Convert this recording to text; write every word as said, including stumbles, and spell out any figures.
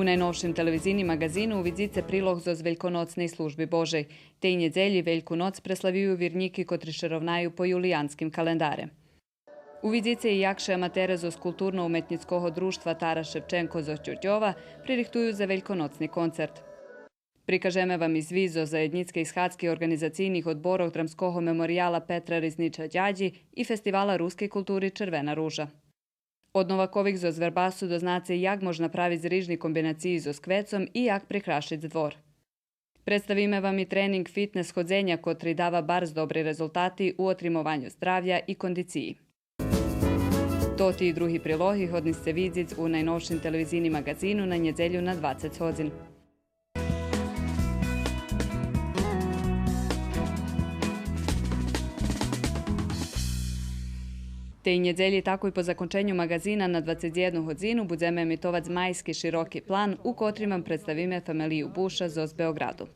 У найновшим телевизийним маґазину увидзице прилог зоз Вельконоцней Служби Божей. Тей нєдзелї Вельку ноц преславюю вирнїки котри ше ровнаю по юлиянским календаре. Увидзице и як ше аматере зоз Културно-уметнїцкого дружтва Тарас Шевченко зоз Дюрдьова пририхтую за вельконоцни концерт. Прикажеме вам и звис зоз заєднїцкей схадзки орґанизацийних одборох Драмского меморияла Петра Ризнича Дядї и Фестивала рускей култури Червена ружа. Од Новакових зоз Вербасу дознаце як мож направиц рижни комбинациї зоз квецом и як прикрашиц двор. Представиме вам и тренинґ фитнес ходзеня, котри дава барз добри резултати у отримованю здравя и кондициї. Тоти и други прилоги годни сце видзиц у найновшим телевизийним маґазину на нєдзелю на двацец годзин. Тей нєдзелї, такой по законченю маґазина на двацец єдну годзину, будземе емитовац майски широки план, у котрим вам представиме фамелию Буша зоз Беоґраду.